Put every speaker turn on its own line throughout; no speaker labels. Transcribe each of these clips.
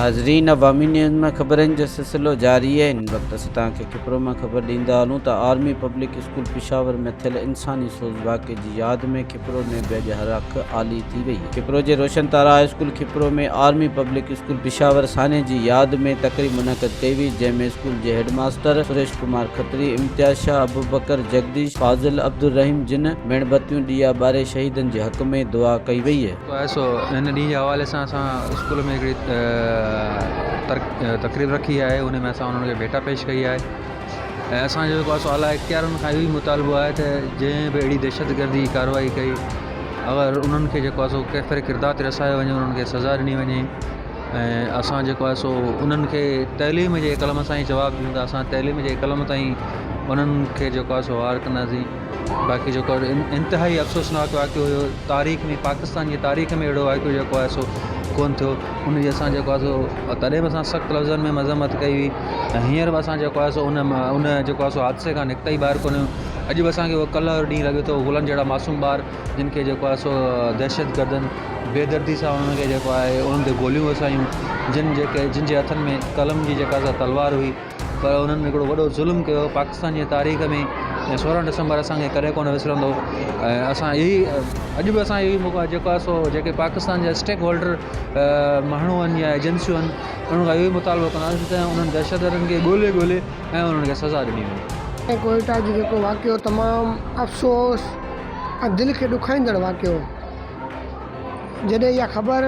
ناظرين عوامي نيوز ۾ خبرن جو سلسلو جاري آهي هن وقت اسين توهان کي کپرو مان خبر ڏيندا هلون ته آرمي پبلڪ اسڪول پشاور ۾ ٿيل انساني سوز واقعي جي ياد ۾ کپرو ۾ به اڄ هر اک آلي ٿي وئي کپرو جي Roshan Tara high school Khipro ۾ army public school Peshawar سانحي جي ياد ۾ تقريب منعقد ڪئي وئي جنهن ۾ اسڪول جي هيڊ ماستر سريش ڪمار کتري، امتياز شاهه، ابوبڪر، جگديش، فاضل، عبدالرحيم جن ميڻ بتيون ڏيئا ٻاري شهيدن جي حق ۾ دعا ڪئي وئي.
آهي سو هن ڏينهن جي حوالي سان اسان اسڪول ۾ هڪڙي تقريب رکي آهي ان ۾ اسان انهن کي ڀيٽا پيش ڪئي آهي ۽ اسان جو جيڪو آهي سو اعليٰ اختيارن کان اهو ئي مطالبو آهي ته جنهن به اهڙي دهشتگردي جي ڪارروائي ڪئي اگر انهن کي جيڪو آهي سو ڪيفر ڪردار تي رسايو وڃي انهن کي سزا ڏني وڃي ۽ اسان جيڪو آهي سو انهن کي تعليم جي قلم سان ئي جواب ڏيون ٿا اسان تعليم جي قلم تائين انهن کي جيڪو آهي سو وار ڪنداسين باقي جيڪو انتهائي افسوسناڪ واقعو هيو تاريخ ۾ پاڪستان جي تاريخ ۾ اهڙو واقعو جيڪو آهي سو ڪونه ٿيو ان جي اسان جيڪو آهي سو تڏهن به اسان سخت لفظن ۾ مذمت ڪئي هئي ۽ هينئر به اسان جيڪو آهي سو ان ان جيڪو آهي سو حادثي کان نڪتا ئي ٻاهر ڪونه آهيون اڄ به اسانکي اهو ڪلهه وارو ڏينهن لڳي ٿو گلن جهڙا معصوم ٻار جن کي جيڪو آهي سو دهشتگردن بيدردي سان انهن کي جيڪو آهي انهن تي گوليون وسايون جن جيڪي جن جي هٿن ۾ قلم جي جيڪا سا تلوار هئي پر انهن هڪڙو وڏو ظلم ڪيو پاڪستان جي تاريخ ۾ ۽ 16 ڊسمبر اسانکي ڪڏهن ڪونه وسرندو ۽ اسان اهي اڄ به اسان اهي جيڪو آهي سو جيڪي پاڪستان جا اسٽيڪ هولڊر ماڻهو آهن يا ايجنسيون آهن انهن کان اهو ئي مطالبو ڪنداسين ته انهن دهشتگردن کي ڳولي ڳولي ۽ انهن کي سزا ڏني وڃي.
ڪوئيٽا جو جيڪو واقعو تمام افسوس ۽ دل کي ڏکائيندڙ واقعو هو. جڏهن اها خبر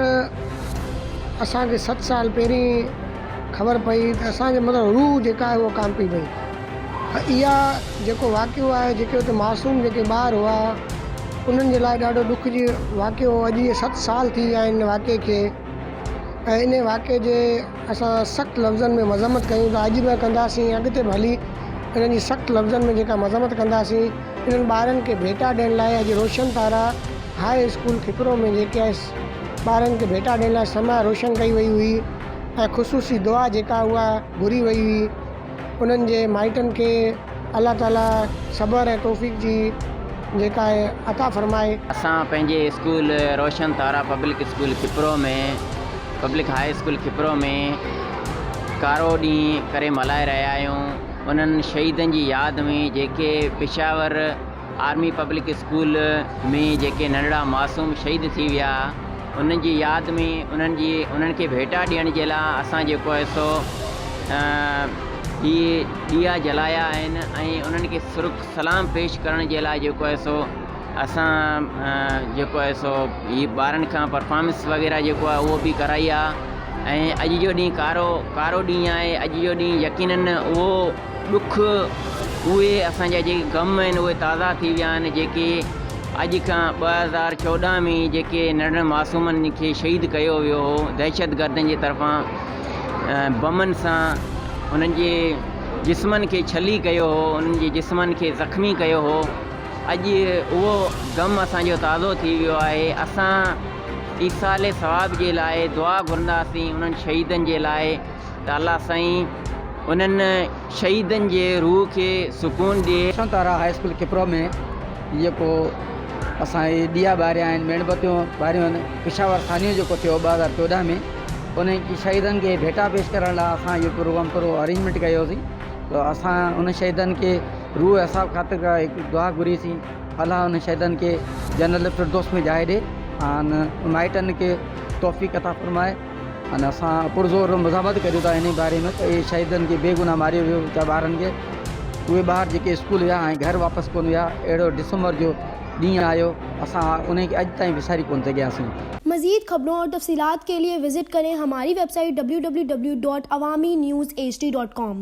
اسان کي ست سال پهرين خبر پئي ته اسان جي مطلب روح جيڪا آهي اها ڪانپي پئي ۽ اها جيڪو واقعو آهي جيڪي اتي معصوم جيڪي ٻار هئا انهن جي لاء ڏاڍو ڏک جي واقعو هو اڄ اهي ست سال ٿي ويا آهن ان واقعي کي ۽ انهي واقعي جي اسان سخت لفظن ۾ مذمت ڪيون ٿا اڄ به ڪنداسين اڳتي به هلي انهن جي سخت لفظن ۾ جيڪا مذمت ڪنداسين انهن ٻارن کي ڀيٽا ڏيڻ لاء اڄ روشن تارا هاء اسڪول کپرو ۾ جيڪي آهي ٻارن کي ڀيٽا ڏيڻ لاء شمع روشن ڪئي وئي هئي ۽ خصوصي دعا جيڪا اها گهري وئي هئي انهن جي مائٽن کي الله تعالي صبر ۽ توفيق جي جيڪا آهي عطا فرمائي.
اسان پنهنجي school Roshan Tara public school Khipro ۾ public high school Khipro ۾ ڪارو ڏينهن ڪري ملهائي رهيا آهيون انهن شهيدن جي ياد ۾ جيڪي پشاور آرمي پبلڪ اسڪول ۾ جيڪي ننڍڙا معصوم شهيد ٿي ويا انهن جي ياد ۾ انهن جي انهن کي ڀيٽا ڏيڻ جي لاء اسان جيڪو آهي سو هي ڏيئا جلايا آهن ۽ انهن کي سرخ سلام پيش ڪرڻ جي لاء جيڪو آهي سو اسان جيڪو آهي سو هي ٻارن کان پرفارمنس وغيره جيڪو آهي اهو به ڪرائي آهي ۽ اڄ جو ڏينهن ڪارو ڪارو ڏينهن آهي اڄ جو ڏينهن يقينن اهو ڏک اهي اسان جا جيڪي غم آهن اهي تازا ٿي ويا آهن جيڪي اڄ کان 2014 ۾ جيڪي ننڍڙن معصومن کي شهيد ڪيو ويو هو دهشتگردن جي طرفان بمن سان انهن جي جسمن کي ڇلي ڪيو هو انهن جي جسمن کي زخمي ڪيو هو اڄ اهو غم اسان جو تازو ٿي ويو آهي اسان ايصال ثواب جي لاء دعا گهرنداسين انهن شهيدن جي لاء ته الله سائين انهن شهيدن جي روح کي سڪون ڏي.
روشن تارا هاء اسڪول کپرو ۾ جيڪو اسان هي ڏيئا ٻاريا آهن ميڻ بتيون ٻاريون آهن پشاور سانحو جيڪو ٿيو 2014 ۾ انهن جي شهيدن کي ڀيٽا پيش ڪرڻ لاء اسان اهو پروگرام ٿورو ارينجمينٽ ڪيوسين ته اسان انهن شهيدن کي روح اصحاب خاطر هڪ دعا گهريسين الله انهن شهيدن کي جنت الفردوس ۾ جاء ڏي ۽ مائٽن کي توفيق عطا فرمائي ۽ اسان پرزور مزاحمت ڪريون ٿا انهي باري ۾ ته اهي شهيدن کي بي گناهه ماريو ويو ويچارا ٻارن کي اهي ٻار جيڪي اسڪول ويا ۽ گهر واپس ڪونه ويا اهڙو ڊسمبر جو ڏينهن آيو اسان انهي کي اڄ تائين وساري ڪونه سگهياسين.
مزيد خبرون اور تفصيلات کے لئے وزٽ کرين ھماري web site www.awamiNewsHD.com.